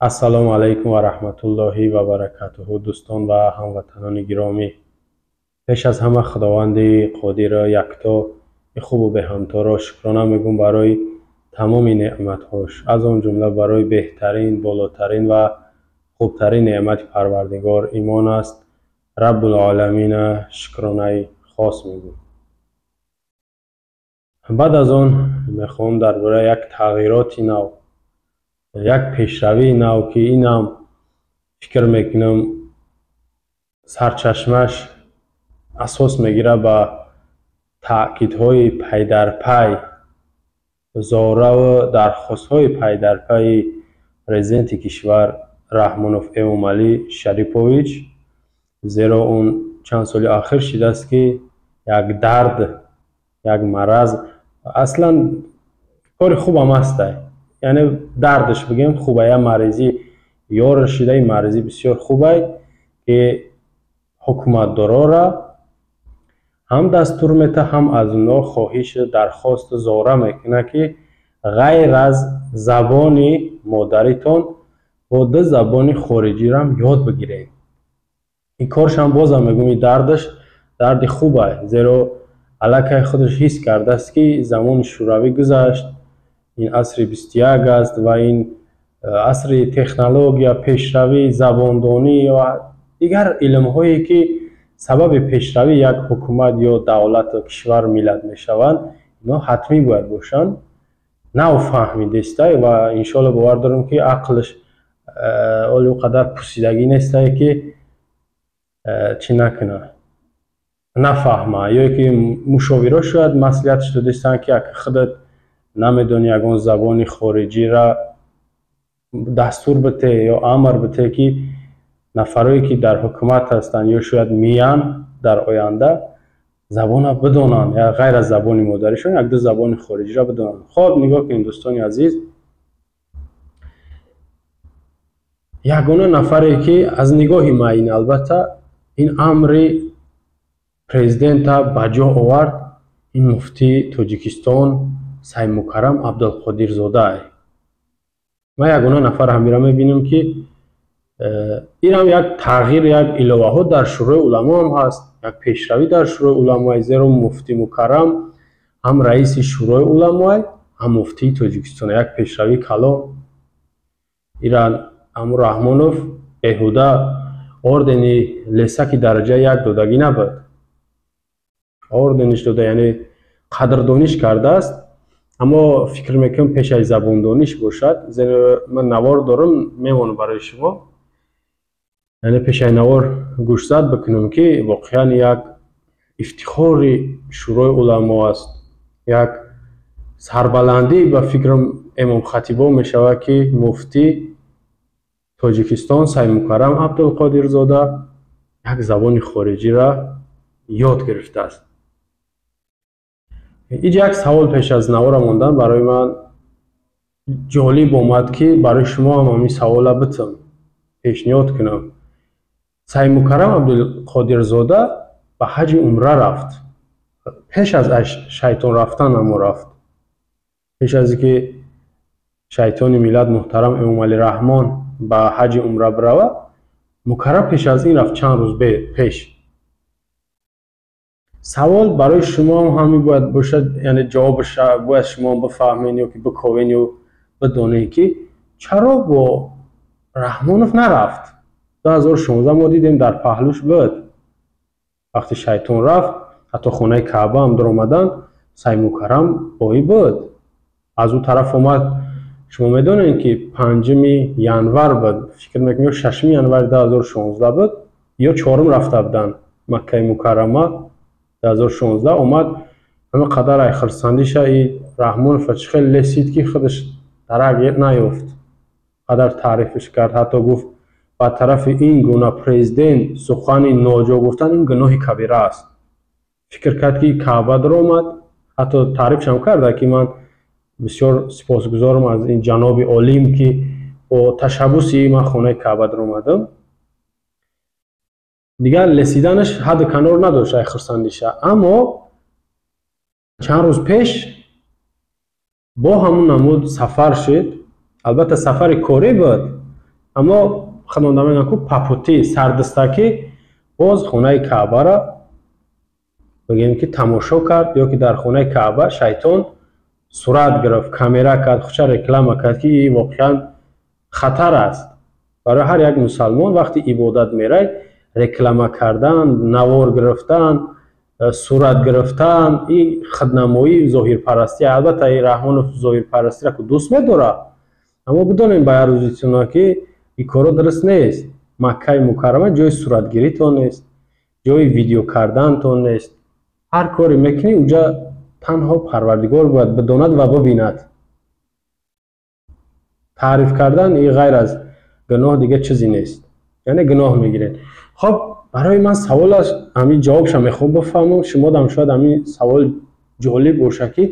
Ассалому алайкум ва раҳматуллоҳи ва баракатуҳу, дӯстон ва ҳамватанони гиромӣ. Пеш аз ҳама Худованди Қодирро, якто, хубу беҳамторо шукрона мегӯм барои тамоми неъматҳош, аз он ҷумла барои беҳтарин, болотарин ва хубтарин неъмати Парвардигор имон аст. Раббулоламина шукронаи хос мегӯм. Баъд аз он мехоҳам дар бораи як тағйироти нав, як пешравии нав, ки инам фикр мекунам сарчашмаш асос мегирад ба таъкидҳои пайдарпай, зораву дархостҳои пайдарпайи президенти кишвар Раҳмонов Эмомалӣ Шарипович, зеро он чанд соли ахир шидааст, ки як дард, як мараз, аслан кори хубам ҳастай, яъне дардаш бигем хуба, як маризӣ ёр шида, ин маризӣ бисёр хубай, ки ҳукуматдорора ҳам дастур мета, ҳам аз онҳо хоҳишу дархосту зора мекунад, ки ғайр аз забони модаритон бо ду забони хориҷиро ёд бигиред. Ин коршам, бозам мегӯм, ин дардаш дарди хубай, зеро аллакай худаш ҳис кардааст, ки замони шӯравӣ гузашт, ин асри 21 аст ва ин асри технология, пешравӣ, забондонӣ ва дигар илмҳое, ки сабаби пешравии як ҳукумат ё давлату кишвар, миллат мешаванд, инҳо ҳатмӣ бояд бошанд. Нав фаҳмидестай ва иншоалло бовар дорам, ки ақлаш оли ӯ қадар пусидагӣ нестай, ки чӣ накунад, нафаҳма, ё ки мушовиро шояд маслиҳатш додистанд, ки ака худат намедонӣ ягон забони хориҷира дастур бите ё амр бите, ки нафарое, ки дар ҳукумат ҳастанд ё шояд миян дар оянда, забона бидонанд, ғайр аз забони модаришон як ду забони хориҷиро бидонанд. Хоб, нигоҳ кунед, дӯстони азиз, ягона нафаре, ки аз нигоҳи ман ин албатта ин амри президента ба ҷо овард, ин муфтии Тоҷикистон Саймукаррам Абдулқодирзода. Ман ягона нафар ҳамира мебинам, ки инам як тағйир, як иловаҳо дар Шӯрои уламо ҳам ҳаст, як пешравӣ дар Шӯрои уламоай, зеро муфти Мукаррам ҳам раиси Шӯрои уламоай, ҳам муфтии Тоҷикистон. Як пешравии калон. Ира аму Раҳмонов беҳуда ордени лесаки дараҷаи як додагӣ набуд, ордениш дода, яъне қадрдониш кардааст. Аммо фикр мекунам, пеш аз забондониш бошад, зеро ман навор дорам, мемонам барои шумо, яъне пешаи навор гӯшзад бикунам, ки воқеан як ифтихори Шӯрои уламо аст, як сарбаландӣ ба фикрам эмомхатибо мешавад, ки муфтӣ Тоҷикистон Саймукаррам Абдулқодирзода як забони хориҷиро ёд гирифтааст. Иҷа як савол пеш аз навора мондан барои ман ҷолиб омад, ки барои шумо ҳам ҳамин савола битам, пешниҳод кунам. Саймукаррам Абдулқодирзода ба ҳаҷи умра рафт, пеш аз шайтон рафтан амо рафт, пеш аз ки шайтони миллат муҳтарам Эмомалӣ Раҳмон ба ҳаҷи умра бирава, Мукаррам пеш аз ин рафт, чанд рӯз пеш. Савол барои шумо ҳам ҳамин бояд бошад, яъне ҷавобаш бояд шумо бифаҳмед ё ки биковен ё бидонед, ки чаро бо Раҳмонов нарафт? 2016 мо дидем, дар паҳлӯш буд, вақте шайтон рафт, ҳатто хонаи Каъба ҳам даромаданд, Саймукаррам боӣ буд. Аз ӯ тараф омад. Шумо медонед, ки 5 январ буд, фикр мекунам, ё 6 январи 2016 буд, ё чорум рафта буданд Маккаи Мукаррама 2016. Омад, ҳама қадар ай хурсандиша и Раҳмонова чӣ хел лесид, ки худаш дарак наёфт, қадар таърифиш кард, ҳатто гуфт, ба тарафи ин гуна президент сухани ноҷо гуфтан ин гуноҳи кабира аст. Фикр кард, ки Каъба даромад, ҳатто таърифшам карда, ки ман бисёр сипосгузорам аз ин ҷаноби олим, ки бо ташаббуси ман хонаи Каъба даромадам. Дигар лесиданаш ҳадду канор надошт ай хурсандиша. Аммо чанд рӯз пеш бо ҳамун намуд сафар шуд, албатта сафари корӣ буд. Аммо худонда мегӯянд, ку папути сардистакӣ боз хонаи Каъбаро бигем ки тамошо кард, ё ки дар хонаи Каъба шайтон сурат гирифт, камера кард, худша реклама кард, ки ин воқеан хатар аст барои ҳар як мусалмон. Вақти ибодат мерай, реклама кардан, навор гирифтан, сурат гирифтан ин худнамоӣ, зоҳирпарастӣ. Албатта, ин Раҳмонов зоҳирпарастиро ку дӯст медорад, аммо бидонем ба як рӯзитона, ки ин коро дуруст нест. Маккаи Мукаррама ҷои суратгиритон нест, ҷои видео кардантон нест. Ҳар коре мекунӣ, уҷа танҳо Парвардигор бояд бидонад ва бибинад. Таъриф кардан ин ғайр аз гуноҳ дига чизе нест, яъне гуноҳ мегиред. Хоб, барои ман савол аст, ҳамин ҷавобша мехоҳам бифаҳмам. Шумодам шояд ҳамин савол ҷолиб бошад, ки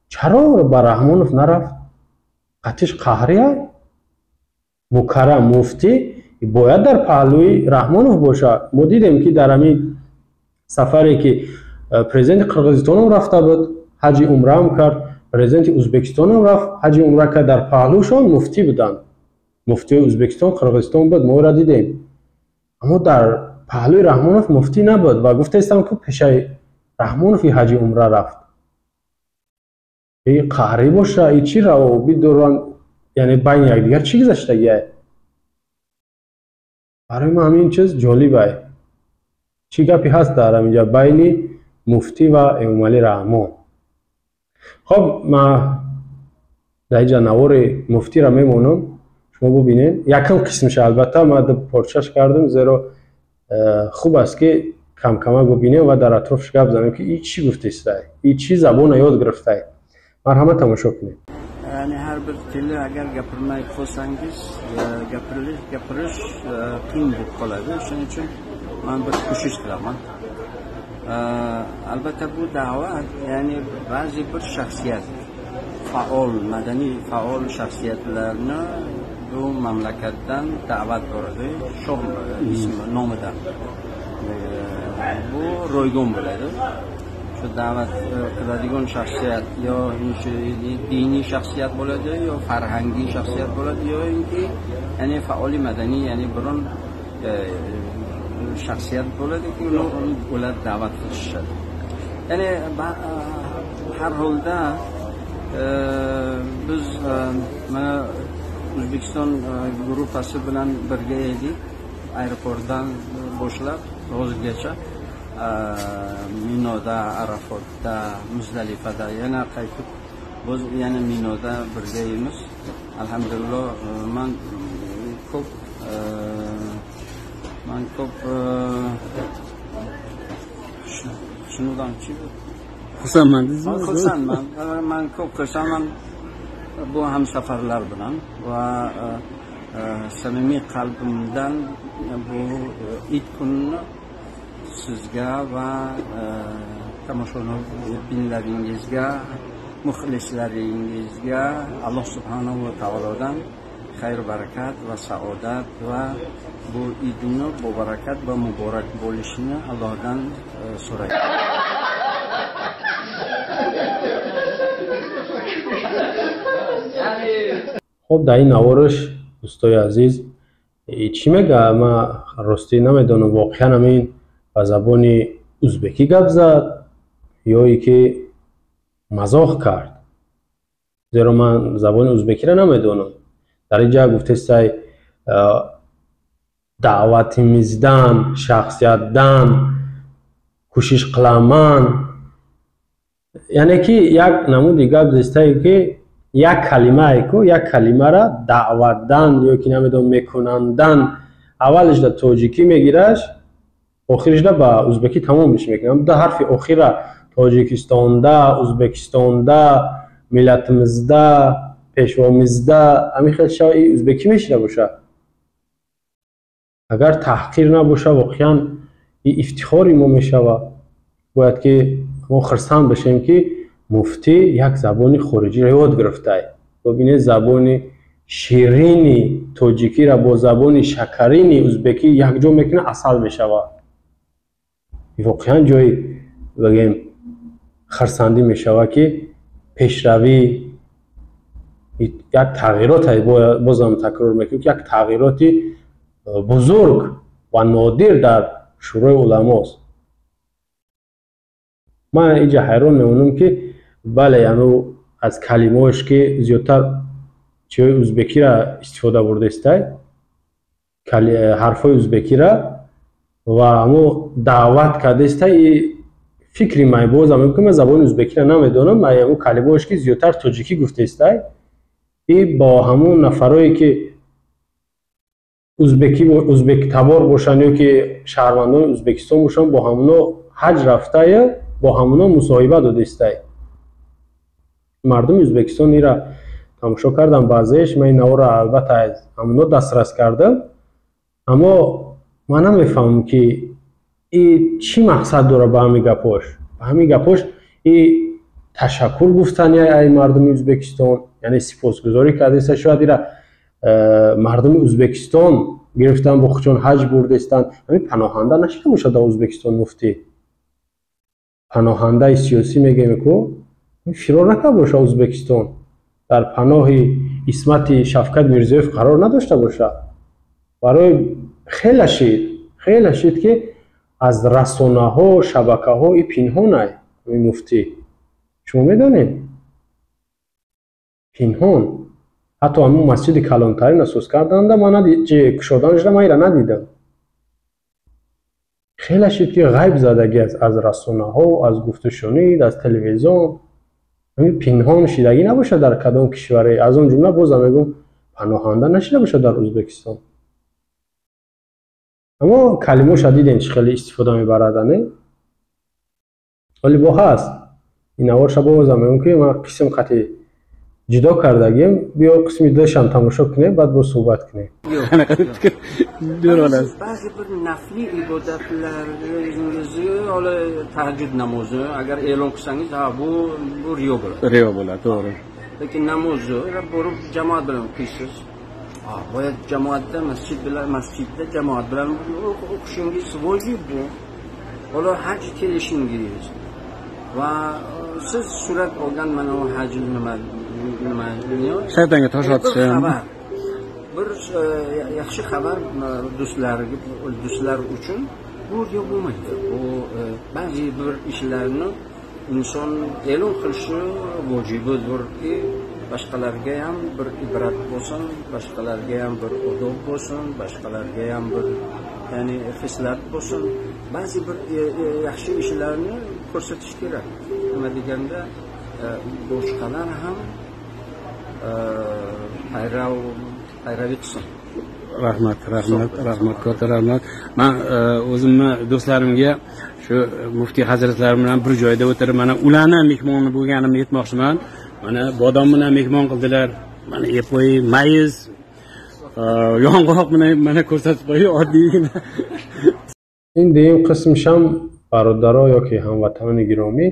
чаро ба Раҳмонов нарафт? Қатиш қаҳрия? Мукаррам муфтӣ бояд дар паҳлӯи Раҳмонов бошад. Мо дидем, ки дар ҳамин сафаре ки президенти Қирғизистонам рафта буд, ҳаҷи умраам кард, президенти Ӯзбекистонам рафт, ҳаҷи умра кард, дар паҳлӯшон муфтӣ буданд. Муфтиҳои Ӯзбекистон, Қирғизистон буд, мо ӯро дидем, аммо дар паҳлӯи Раҳмонов муфтӣ набуд. Ва гуфтаистам, ки пешаи Раҳмонов и ҳаҷи умра рафт. И қаҳрӣ боша, и чӣ равобит доранд, яъне байни якдигар чӣ гузаштагиай? Барои ман ҳамин чиз ҷолибай. Чӣ гапе ҳаст дар ҳаминҷа байни муфтӣ ва Эмомалӣ Раҳмон? Хоб, ман дар инҷа навори муфтиро мемонам, шумо бубинед якум қисмша. Албатта, ман порчаш кардам, зеро хуб аст, ки камкамак бубинем ва дар атрофш гап занем, ки и чӣ гуфтистай, и чӣ забона ёд гирифтай. Марҳамат, тамошо кунед. Ya'ni har bir tilni agar gapirmay qolsangiz, gapirish qiyin bo'lib qoladi. Shuning uchun man bir ko'shish qilaman. Albatta, bu da'vat, ya'ni ba'zi bir shaxsiyat, faol, madaniy faol shaxsiyatlarni bu mamlakatdan da'vat boradi shoh ismi nomidan. Bu ro'ygon bo'ladi. Shu da'vat qiladigan shaxsiyat yo diniy shaxsiyat bo'ladi, yo farhangiy shaxsiyat bo'ladi, yoinki ya'ni faoliy madaniy, ya'ni biron shaxsiyat bo'ladiki, uni ular da'vat qilishadi. Ya'ni har holda biz mana O'zbekiston gruppasi bilan birga edik, aeroportdan boshlab hozirgacha Minoda, Arafotda, Muzdalifada, yana qaytib biz yana Minoda birgaymiz. Alhamdulillah, man ko'p shundan Xursandman deysizmi? Xursandman. Man ko'p xursandman bu hamsafarlar bilan va samimiy qalbimdan bu Id kunini sizga va tomoshabinlaringizga, muxlislaringizga Alloh subhanahu va taolodan xayr barakat va saodat va bu idni barakat va muborak bo'lishini Allohdan so'rayman. Хуб, дар ин навораш, дӯстои азиз, чӣ мега, ман ростӣ намедонам, воқеан ҳамин ба забони узбекӣ гап зад ё и ки мазоҳ кард, зеро ман забони узбекиро намедонам. Дар ин ҷа гуфтестай даъватимиздан шахсиятдан кӯшиш qilaman, яъне ки як намуди гап зистае, ки як калимае ку як калимара даъватдан ё ки намедонам мекунандан, аввалиш да тоҷикӣ мегираш, охиришда ба узбекӣ тамомиш мекунам. Ду ҳарфи охира Тоҷикистонда, Узбекистонда, миллатимизда, пешвомизда, ҳамин хел шава, и узбекӣ мешида боша. Агар таҳқир набоша, воқеан и ифтихори мо мешава. Бояд ки мо хурсанд бошем, ки муфтӣ як забони хориҷиро ёд гирифтай. Бибинед, забони ширини тоҷикиро бо забони шакарини узбекӣ якҷо мекунад, асал мешавад. Воқеан ҷои бигем хурсандӣ мешавад, ки пешравӣ Як тағйирот, бозам такрор мекунем, ки як тағйироти бузург ва нодир дар Шӯрои уламост. Ман инҷа ҳайрон мемонам, ки бале, ану аз калимаош, ки зиёдтар чиҳои узбекира истифода бурдестай, ҳарфҳои узбекира, ва амо даъват кардестай. Фикри май, бозам мегӯям, ман забони узбекира намедонам, амо калимаош, ки зиёдтар тоҷикӣ гуфтестай, и бо ҳамун нафарое, ки узбекӣ, узбектабор бошанд ё ки шаҳрвандони Узбекистон бошанд, бо ҳамуно ҳаҷ рафтая, бо ҳамуно мусоҳиба додистай. Мардуми Узбекистон ира тамошо кардам баъзеаш. Ман ин наворро албатта аз ҳамуно дастрас кардам, аммо ман намефаҳмам, ки и чӣ мақсад дорад ба ҳамин гапош. Ба ҳамин гапош и ташаккур гуфтани ай мардуми Узбекистон, яъне сипосгузорӣ кардеста. Шояд ира мардуми Узбекистон гирифтан, бо худшон ҳаҷ бурдестанд. Ҳамин паноҳанда нашида бошад дар Узбекистон муфтӣ, паноҳандаи сиёсӣ мегӯем ку, фирор накарда бошад Узбекистон, дар паноҳи исмати Шавкат Мирзиёев қарор надошта бошад. Барои хеле шид, хеле шид, ки аз расонаҳо, шабакаҳо и пинҳонай муфтӣ. Шумо медонед, пинҳон. Ҳатто ҳамун масҷиди калонтарин асос карданда ман кушоданашра ман ира надидам. Хеле шид, ки ғайб задагӣ аст аз расонаҳо, аз гуфтушунид, аз телевизион. Ҳамин пинҳон шидагӣ набошад дар кадом кишваре, аз он ҷумла, бозам мегӯм, паноҳанда нашида бошад дар Узбекистон. Аммо калимаоша дидем, чӣ хеле истифода мебарада, не? Вале бо ҳаст ин наворша. Бозам мегӯм, ки ман қисм қати ҷудо кардагим. Биё, қисми душам тамошо кунем, баъд боз суҳбат кунем. Ba'zi bir nafli ibodatlaringizni, holi tahajjud namozi agar e'lon qilsangiz, ha, bu riyo bo'ladi. Riyo bo'ladi, to'g'ri. Lekin namozni borib jamoat bilan o'qiysiz, boya jamoatda, masjid bilan, masjidda jamoat bilan o'qishingiz vojib bu. Hali haj kelishingiz va siz surat olgan mana bu haj nima nima Shaytonga tosh otishi. Xabar, bir yaxshi xabar do'stlarga, do'stlar uchun bu yo'q bo'lmaydi. Bu ba'zi bir ishlarni inson e'lon qilishi vojibidirki, boshqalarga ham bir ibrat bo'lsin, boshqalarga ham bir odob bo'lsin, boshqalarga ham bir, ya'ni, xislat bo'lsin. Ba'zi bir yaxshi ishlarni ko'rsatish kerak. Nima deganda, boshqalar ham payravi qilsin. Rahmat, rahmat, rahmat, katta rahmat. Man o'zimni do'stlarimga shu muftiy hazratlari bilan bir joyda o'tirib, mana ularni mehmoni bo'lganimni aytmoqchiman. Mana bodom bilan mehmon qildilar, mana epoyi, mayiz, yong'oq bilan mana ko'rsatib qo'yay oddiygina. Ин дуюм қисмшам, бародаро ё ки ҳамватанони гиромӣ,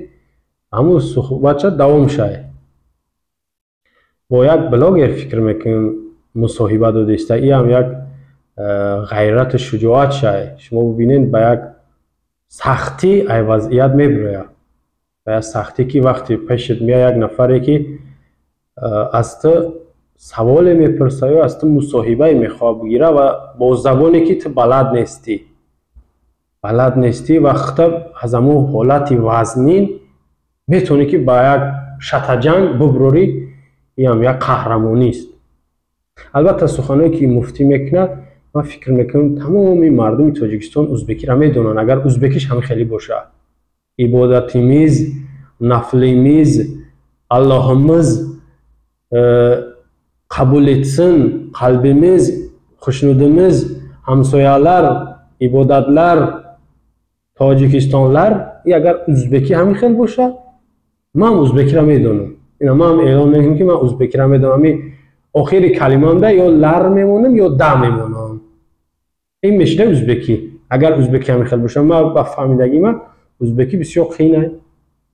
ҳамун суҳбатча давом шай. Бо як блогер, фикр мекунем, мусоҳиба додиста. Иам як ғайрату шуҷоат шай. Шумо бибинед, ба як сахтӣ ай вазъият мебирояд, ба як сахтӣ, ки вақте пешет меяд як нафаре, ки аз ту саволе мепурса ё аз ту мусоҳибае мехоҳад бигира ва бо забоне, ки ту балад нестӣ, балад нестӣ, ва худта аз ҳамун ҳолати вазнин метавонӣ, ки ба як шатаҷанг бубурорӣ, иам як қаҳрамонист. Албатта, суханое, ки муфтӣ мекунад, ман фикр мекунам, тамоми мардуми Тоҷикистон узбекиро медонанд. Агар узбекиш ҳам хеле бошад, ибодатимиз, нафлимиз, Аллоҳимиз қабул etsin, qalbimiz, xushnudimiz, ҳамсоялар, ибодатлар, тоҷикистонлар. И агар узбекӣ ҳамин хел бошад, ман узбекиро медонам. Ина ман эълон мекунам, ки ман узбекиро медонам. Охири калимаамда ё лар мемонам, ё да мемонам. Ин мешида узбекӣ. Агар узбекӣ ҳамин хел бошад, ман ба фаҳмидагии ман, узбекӣ бисёр қийна.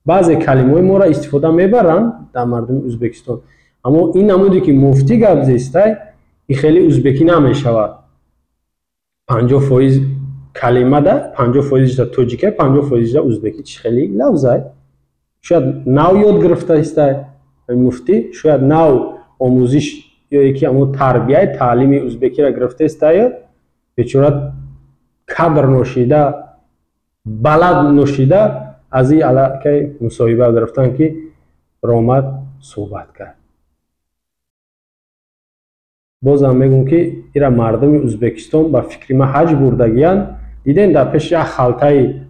Баъзе калимаҳои моро истифода мебаранд дар мардуми Узбекистон, аммо ин намуде, ки муфтӣ гап зестай, ин хеле узбекӣ намешавад. 50% калимада, 50%-да тоҷика, 50%-да узбекӣ, чӣ хеле лавзай? Шояд нав ёд гирифта истай муфтӣ, шояд нав. омӯзиш ё ки ҳамун тарбияи таълими узбекиро гирифтаистаю бечора кадр ношида, балад ношида аз ин аллакай мусоҳиба гирифтан, ки ромад суҳбат кард. Бозам мегӯм, ки ира мардуми Узбекистон ба фикри ман ҳаҷ бурдагиянд. Дидем, дар пеши як халтаи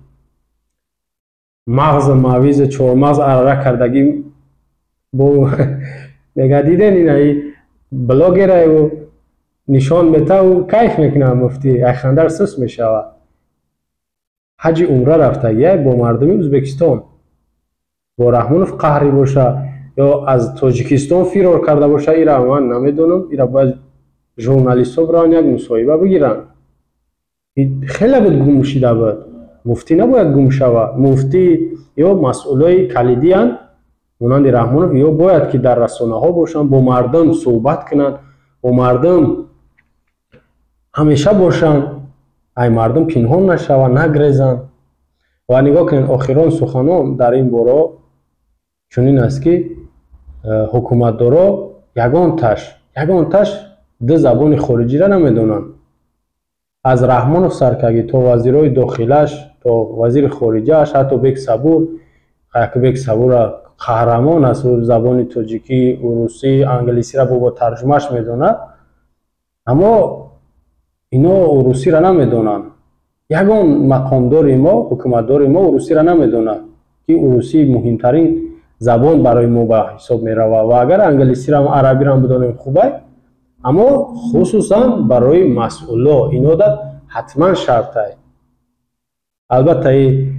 мағзу мавизу чормағз арара кардагӣ бо мега, диден, инаи блогераю нишон метаву кайф мекунад. Муфтӣ айхандар сус мешавад. Ҳаҷи умра рафтагия бо мардуми Узбекистон, бо Раҳмонов қаҳрӣ боша ё аз Тоҷикистон фирор карда боша, ира ман намедонам. Ира бояд журналистҳо бираванд, як мусоҳиба бигиранд. Хеле буд, гум шида буд. Муфтӣ набояд гум шавад. Муфтӣ ё масъулои калидиянд, монанди Раҳмонов, ё бояд ки дар расонаҳо бошанд, бо мардум суҳбат кунанд, бо мардум ҳамеша бошанд, ай мардум пинҳон нашаванд, нагрезанд. Ва нигоҳ кунед, охирон суханон дар ин боро чунин аст, ки ҳукуматдоро ягонташ ду забони хориҷиро намедонанд, аз Раҳмонов саркагӣ то вазирҳои дохилаш, то вазири хориҷааш, ҳатто Бек Сабур. Бек Сабура қаҳрамон аст, ӯ забони тоҷикӣ, урусӣ, англисиро бо тарҷумааш медонад, аммо ино урусиро намедонанд. Ягон мақомдори мо, ҳукуматдори мо урусиро намедонад, ки урусӣ муҳимтарин забон барои мо ба ҳисоб меравад. Ва агар англисиро, арабиро бидонем, хубай, аммо хусусан барои масъуло ино да ҳатман шартай. Албатта, и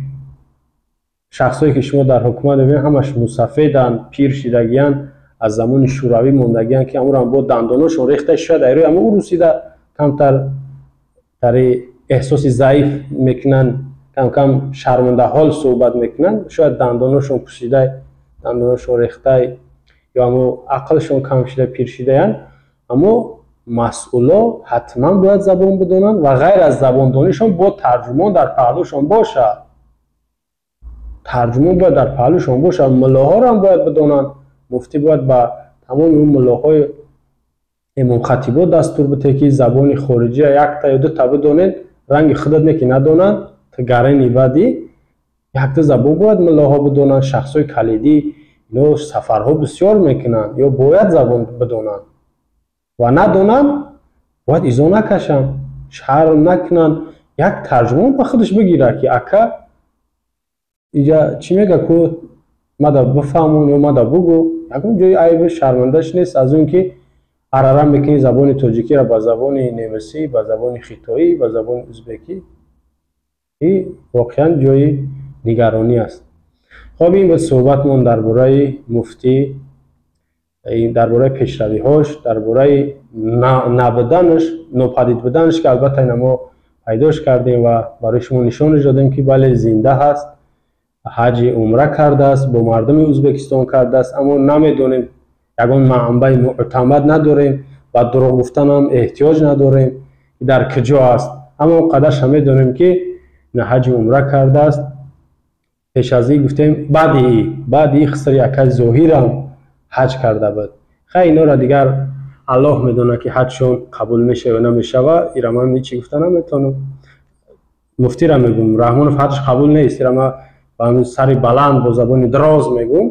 шахсое ки шумо дар ҳукумат мебинед, ҳамаш мусафеданд, пир шидагиянд, аз замони шӯравӣ мондагиянд, ки амурам бо дандоношон рехта, шояд айрӯи ама урусида камтар тари эҳсоси заиф мекунанд, камкам шармандаҳол суҳбат мекунанд. Шояд дандоношон пӯсидай, дандоношон рехтай ё амо ақлшон кам шида, пир шидаянд, аммо масъуло ҳатман бояд забон бидонанд ва ғайр аз забондонишон бо тарҷумон дар паҳлӯшон бошад. Тарҷумон бояд дар паҳлӯшон бошад. Муллоҳоро ҳам бояд бидонанд. Муфтӣ бояд ба тамоми он муллоҳои имомхатибо дастур бите, ки забони хориҷия якта ё дута бидонед, ранги худат не ки надонанд, гарени баъди якта забон бояд муллоҳо бидонанд. Шахсҳои калидӣ, ино сафарҳо бисёр мекунанд, ё бояд забон бидонанд ва надонанд, бояд изо накашанд, шарм накунанд, як тарҷумон ба худаш бигирад, ки ака, иҷа чӣ мега, ку мада бифаҳмон ё мада бугӯ. Ягон ҷои айби шармандаш нест аз он ки арара мекунӣ забони тоҷикиро ба забони немисӣ, ба забони хитоӣ, ба забони узбекӣ. И воқеан ҷои нигаронӣ аст. Хоб, ин буд суҳбатмон дар бораи муфтӣ, дар бораи пешравиҳош, дар бораи набуданаш, нопадид буданаш, ки албатта ина мо пайдош кардем ва барои шумо нишонаш додем, ки бале, зинда ҳаст, ҳаҷи умра кардааст, бо мардуми Узбекистон кардааст, аммо намедонем, ягон манбаи мӯътамад надорем ва дурӯғ гуфтанам эҳтиёҷ надорем, дар куҷо аст, аммо он қадарша медонем, ки ҳаҷи умра кардааст. Пеш аз ин гуфтем, баъди хисри акаи Зоҳирам ҳаҷ карда буд. Хай, инора дигар Аллоҳ медонад, ки ҳаҷшон қабул мешава ё намешава. Ира ман ҳечи гуфта наметавонам. Муфтира мегӯм, Раҳмонов ҳаҷш қабул нест, ира ман ба сари баланд бо забони дароз мегӯм,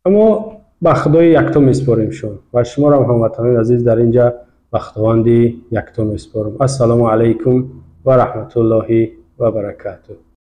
аммо ба Худои якто месупорем шон ва шуморо, ҳамватанони азиз, дар инҷа ба Худованди якто месупорам. Ассалому алайкум ва раҳматуллоҳи ва баракатуҳ.